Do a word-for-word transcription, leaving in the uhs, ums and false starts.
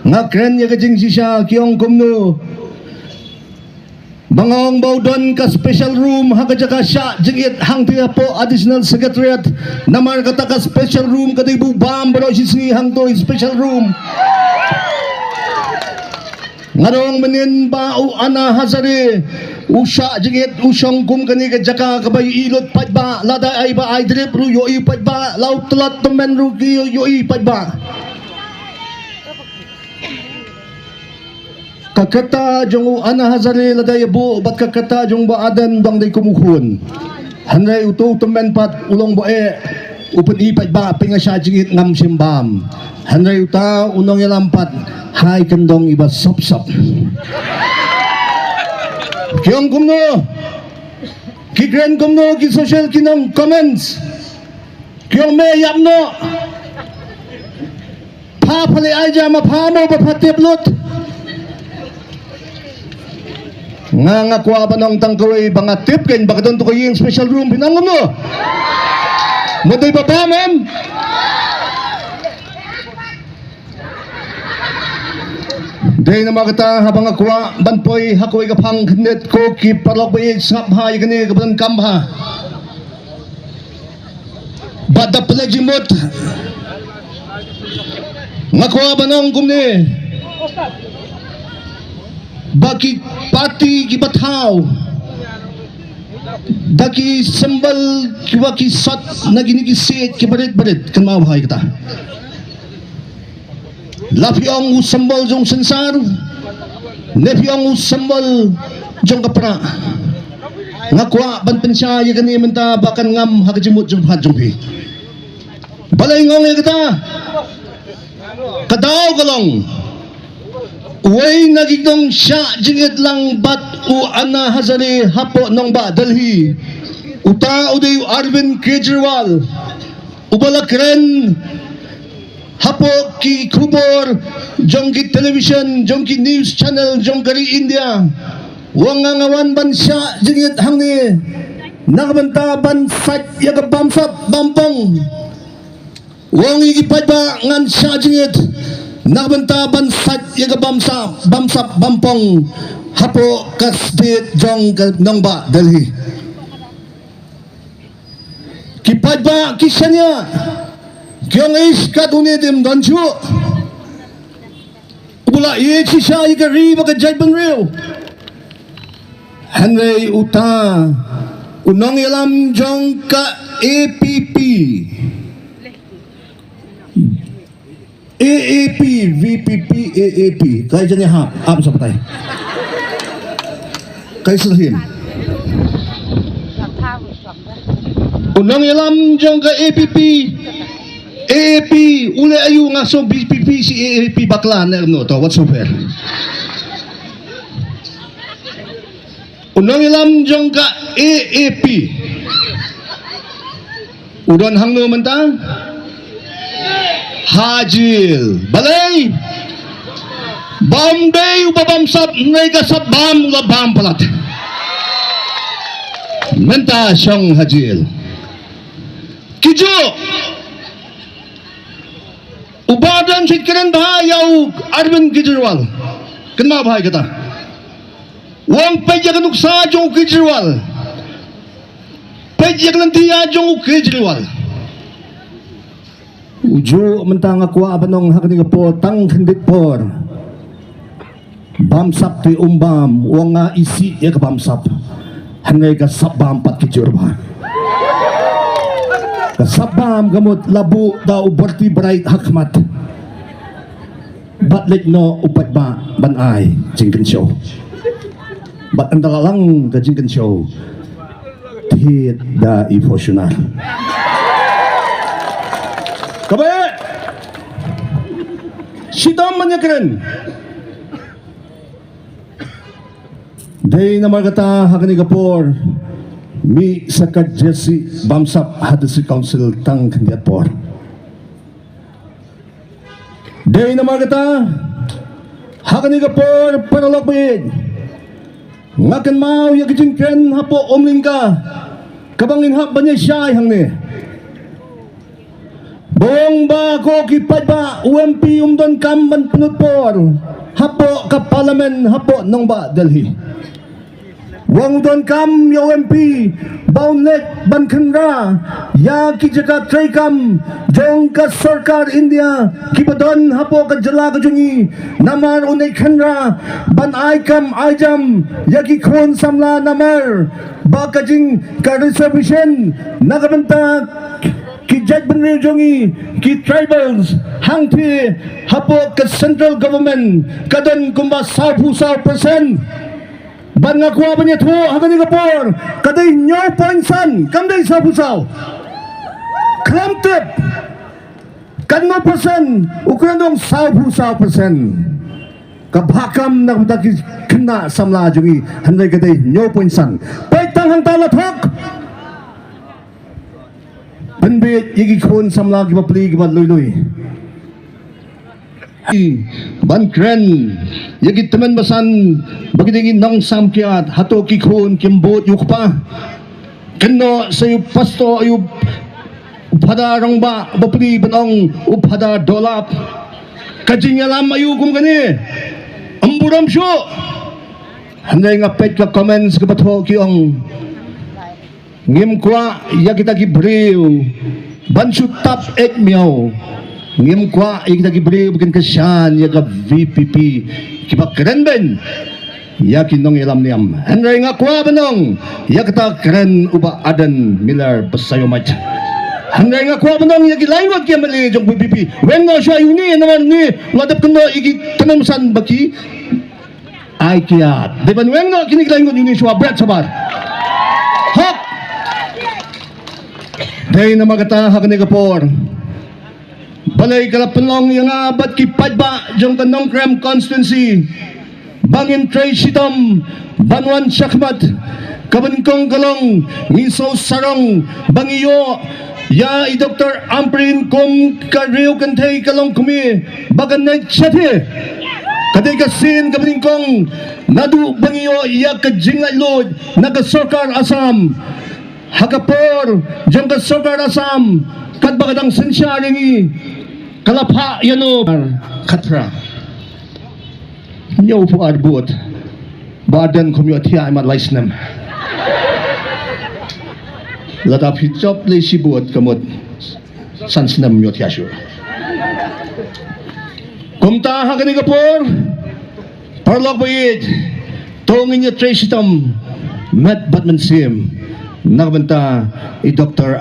Nga kren ïa ka jingshisha, ki ong kumno. Ba nga ong ba u don ka special room ha ka jaka shah jingit hangtei hapoh Additional Secretariat. Namar kata ka special room ka dei ba u bam baroh shi sngi hangto i special room. Nga ong mynnin ba u Anna Hazare u shah jingit, u shong kum kane ka jaka kaba ïohi lut paidbah, lada ai ba ai drip ruh ïohi paidbah, la u tlot tymmen ruh ki ïohi paidbah. Ka kyrta jong u Anna Hazare lada ïa buh bad ka kyrta jong u Bah Ardent dang dei kum u khun. Hynrei uto u tymmen pat u long ba eh, u pyni paidbah, pynïasoh jingit ngam shym bam. Hynrei uta u nongïalam pat, hai kyndong iba sop sop. Ki ong kumno, ki kren kumno ki social ki nong comments. Ki ong me ïap noh. Pha pha leh ai ja ma pha mo ba pha tip lut. Nga nga kwah ban ong tang kawei ba nga tip kein ba ka don tu ka ïing special room, phin ong kumno? Mo dei ba bam em? Dei namar kata haba nga kwah ban poi ha kawei ka phang khyndiat ko ki paralok ba ïeit, sngap bha ïa kane kaba donkam bha. Bad da pynleit jingmut nga kwah ban ong kumne, ba ki party kiba thaw da ki symbol kiba ki sot na kine ki siej kiba rit ba rit, kynmaw bha ïa kata. La phi ong u symbol jong synsar, ne phi ong u symbol jong ka pra. Nga kwah ban pynshai ïa kane mynta ba kan ngam ha ka jingmut jingpyrkhat jong phi. Balei nga ong ïa kata? Ka daw ka long, uwei na ki nongshah jingit lang bad u Anna Hazare hapoh nongbah Delhi, uta u dei u Arvind Kejriwal, uba la kren hapoh ki khubor jong ki television, jong ki news channel jong ka ri India. U ong nga nga wan ban shah jingit hangne na ka bynta ban sait ïa ka bamsap bampong. U ong ïa ki paidbah, ngan shah jingit na ka bynta ban sait ïa ka bamsap, bamsap bampong hapoh ka state jong ka nongbah Delhi. Ki paidbah ki shaniah, ki ong, ish, katne ym don shuh uba la ïeit shisha ïa ka ri bad ka jaitbynriew. Hynrei uta u nongïalam jong ka A P P, A A P, V P P, A A P. Kai jani hap, ap sa batai. Kai sylhim. U nongïalam jong ka A P P, A A P, u leh aïu, nga sngew B P P shi A A P bakla ne no to whatsoever. U nongïalam jong ka A A P u don hangno mynta? Ha jil. Balei? Bam dei uba bamsap, hynrei ka sap bam u la bam palat. Mynta shong ha jil. Kijuh. U Bah Ardent shait kren bha ïa u Arvind Kejriwal. Kynmaw bha ïa kata. U ong peit ïa ka nuksa jong u Kejriwal. Peit ïa ka lynti ïa jong u Kejriwal. Ujuh mynta nga kwah ban ong ha kane ka por, tang khyndiat por. Bamsap te um bam, u ong nga isih ïa ka bamsap. Hynrei ka sap bam pat ki jur bha. Ka sap bam ka mut la buh da u Bharti Bright ha khmat. Bad leit noh u paidbah ban ai jingkynshew. Bad ynda la lang ka jingkynshew, thied da i Fortuner. Kaba eh, shitom ban ïakren. Dei namar kata ha kane ka por, mih sa ka jersey bamsap ha District Council tang khyndiat por. Dei namar kata ha kane ka por, paralok baieit, nga kynmaw ïa ka jingkren hapoh Umlyngka kaba ngin hap ban ïa shai hangne. Ba ong ba ko ki paidbah, u M P um donkam ban pynlut por hapoh ka Parliament hapoh nongbah Delhi. Ong u donkam ïa u M P ba un leit ban kynra ïa ki jaka treikam jong ka sorkar India kiba don hapoh ka jylla ka jong ngi. Namar un leit kynra ban ai kam ai jam ïa ki khun samla, namar ba ka jing ka reservation na ka bynta ki jaitbynriew jong ngi, ki tribals, hangtei hapoh ka central government ka don kumba sawphew saw percent. Bad nga kwah ban ïathuh ha kane ka por, ka dei hynñiew point san, kam dei sawphew saw. Khlem tip, katno percent? U kren dong sawphew saw percent. Ka bha kam na ka bynta ki khynnah samla jong ngi, hynrei ka dei hynñiew point san. Peit tang hangta la thok. Pynbeit ïa ki khun samla kiba pli kiba lui lui. Ban kren ïa ki tymmen basan ba ki dei ki nongsam kiad, hato ki khun kim bud ïa u kpa? Kynnoh sa ïa u pastor, ïa u phada rangbah bapli ban ong u phada dolap. Ka jingïalam aïu kum kane? Ym burom shuh. Hynrei nga peit ka comments kaba thoh ki ong, ngim kwah ïa kita ki briew ban shu tap eit miaw. Ngim kwah ïa kita ki briew ba kin kyrshan ïa ka V P P, kiba kren beiñ ïa ki nongïalam niam. Hynrei nga kwah ban ong ïa kata kren u Bah Ardent Miller Basaiawmoit. Hynrei nga kwah ban ong ïa ki laingut ki M L A jong V P P, weng noh shuwa ïa une, namar une la dep kynnoh ïa ki tymmen basan ba ki ai kiad. Dei ban weng noh kine ki laingut ïa une shuwa, bret shabar. Hok. Dei namar kata ha kane ka por, balei ka la pynlong ïa nga bad ki paidbah jong ka Nongkrem constituency ba ngin trei shitom ban wan shakhmat. Kaba nyngkong ka long, ngi sngewsarong ba ngi ïoh ïa i Doctor Ampareen kum ka riew kynthei ka longkmie ba kan leit shathie. Ka dei ka sien kaba nyngkong naduh ba ngi ïoh ïa ka jinglaitluid na ka sorkar Assam. Ha ka por jong ka sorkar Assam, katba ka dang synshar ïa ngi, ka la phah ïano? Khatphra. Hynñiewphew ar vote. Bah Ardent kham ïohthiah, imat lai snem. Lada phi jop lei shi vote ka mut san snem ym ïohthiah shuh. Kumta ha kane ka por, paralok ba ïeit, to ngin ïa trei shitom met bad mynsiem na ka bynta i Doctor